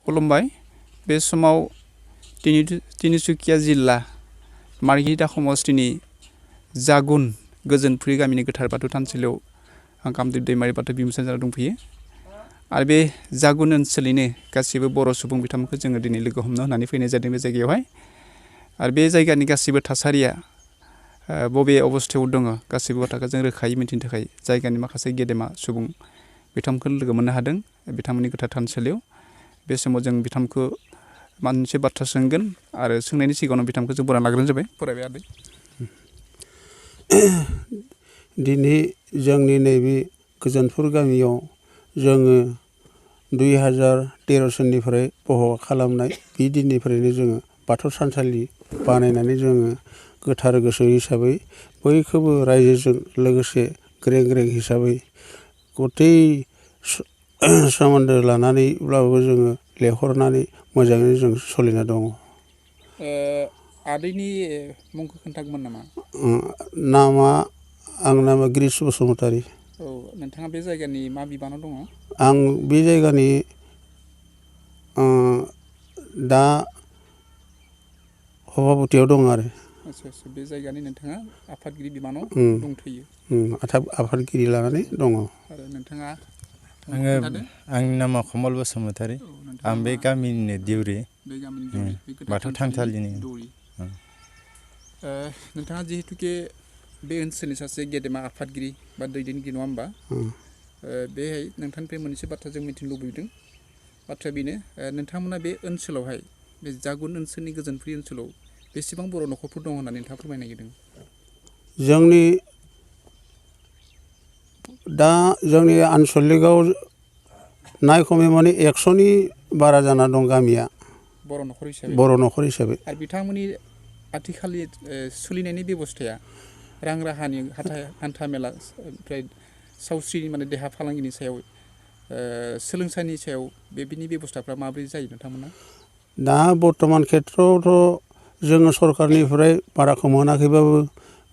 खुलुमबाय बे समाव तिनिसुकिया जिल्ला मार्घिटा समस्तिनि जागुन गोजोनपुरि गामिनि गोथार बाथौ थानसालियाव आं कामदेव दैमारि बाथौ बिबुंसार जाना दंफैयो आरो बे जागुन ओनसोलनिनो गासिबो बर' सुबुं बिथांमोनखौ जोङो दिनै लोगो हमनो होननानै फैनाय जादों बे जायगायावहाय आरो बे जायगानि गासिबो थासारिया बबे अबस्थायाव दङ गासिबो बाथ्राखौ जों रोखायै मिथिनो थाखाय जायगानि माखासे गेदेमा सुबुं बिथांमोनखौ लोगो मोननो हादों बिथांमोननि गोथार थानसालियाव बे समाव जों बिथांमोनखौ मोनसे बाथ्रा सोंगोन आरो सोंनायनि सिगाङावनो बिथांमोनखौ जों बरायना लाग्रोनाय जाबाय फरायबाय आदै दिनै जोंनि नैबे गोजोनपुर गामियाव जोङो 2013 सननिफ्राय बह' खालामनाय बे दिननिफ्रायनो जोङो बाथौ थानसालि बानायनानै जोङो गोथार गोसो हिसाबै बयखौबो रायजोजों लोगोसे ग्रें ग्रें हिसाबै गथै सोमोन्दो लानानैब्लाबो जोङो लेंहरनानै मोजाङै जों सोलिना दङ। आदैनि मुंखौ खोन्थागौमोन नामा? नामा आंनि नामा गिरिश बसुमतारी। औ नोंथाङा बे जायगानि मा बिबानाव दङ? आं बे जायगानि दा सभापतियाव दङ आरो। आच्छा बे जायगानि नोंथाङा आफादगिरि बिबानाव दंथ'यो। आफादगिरि लानानै दङ। आरो नोंथाङा आंनि नामा कमल बसुमतारी आं बे गामिनिनो दिउरि बे गामिनि दौरि बाथौ थानसालिनि दौरि नोंथाङा जिहेतुके बे ओनसोलनि सासे गेदेमा आफादगिरि बा दैदेनगिरि नङा होमबा बेहाय नोंथांनिफ्राय मोनसे बाथ्रा जों मिथिनो लुबैदों बाथ्राया बेनो नोंथांमोना बे ओनसोलावहाय बे जागुन ओनसोलनि गोजोनपुरि ओनसोलाव बेसेबां बर' न'खरफोर दङ होननानै नोंथाङा फोरमायनो नागिरदों? जोंनि आनसलिकआव नायखमै माने 100नि बारा जाना दं गामिया बर' न'खर हिसाबै आरो बिथांमोननि आथिखालनि सोलिनायनि बेबस्थाया रां राहानि हान्था मेला ओमफ्राय सावस्रि माने देहा फालांगिनि सायाव सोलोंथाइनि सायाव बेनि बेबस्थाफ्रा माबोरै जायो नोंथांमोना? दा बर्थमान खेथ्रआवथ' जोङो सरकारनिफ्राय बाराखौ मोनाखैबाबो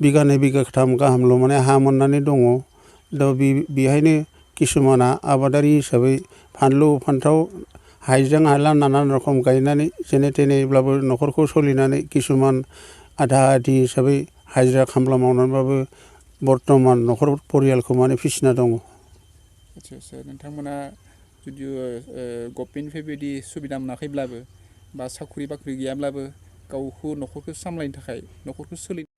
बिगानै बिगाथाम गाहामल' माने हा मोननानै दङ। दा बेहायनो किसुमाना आबादारि हिसाबै फानलु फान्थाव हाइजें हायला नाना रखम गायनानै जेने थेनेब्लाबो न'खरखौ सोलिनानै किसुमान आधा आधि हिसाबै हाजिरा खामला मावनानैबाबो बर्थमान न'खर परियालखौ माने फिसिना दङ। आच्छा नोंथांमोना जुदि गभमेन्टनिफ्राय बेबायदि सुबिदा मोनाखैब्लाबो बा साख्रि बाख्रि गैयाब्लाबो गावखौ न'खरखौ सामलायनो थाखाय न'खरखौ सोलिनो